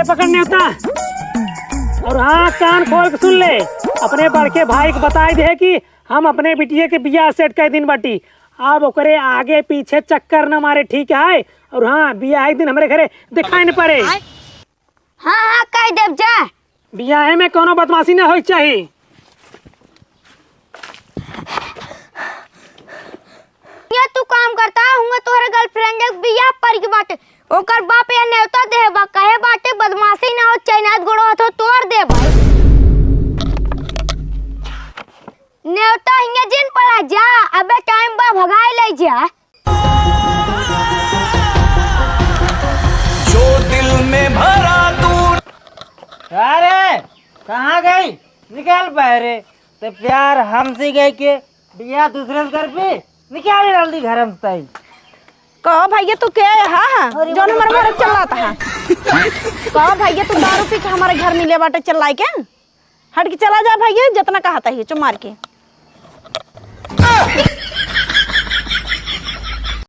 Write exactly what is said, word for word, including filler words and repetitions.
पकड़ नेवता। और हाँ, कान खोल के सुन ले, अपने बड़के भाई के बताइ दे कि हम अपने बिटिया के बियाह सेट कर दिन बाटी। अब ओकरे आगे पीछे चक्कर न मारे, ठीक है? और हाँ, बियाह के दिन हमरे घरे दिखाई न पड़े। हाँ, हाँ, कह देब जा। बियाहे में कौनो बदमाशी न होई चाही। ये तू काम करता, हुआ तोहरे गर्लफ्रेंड के बियाह पड़ के बाटे, ओकर बाप ये नेवता देहे बा, कहे बाटे बदमाशी ना हो, चैनात गोड़ो हाथो तोड़ दे भाई। नेवता हिंगे जिन पड़ा जा, अबे टाइम बा भगाई ले जा। जो दिल में भरा तू। अरे, कहाँ गई? निकल बहरे। ते प्यार हमसे गई के बियाह दूसरे से कर पे? निकाल डाल दी घर में से। कहो भैया, तू के है? हाँ, हाँ, अरे, जौन हमारे घर चलाता है। कहो भैया, तू दारू पी के हमारे घर मिले बाटे चिल्लाए के? हट के चला जा भैया, जितना कहता है चुप मार के।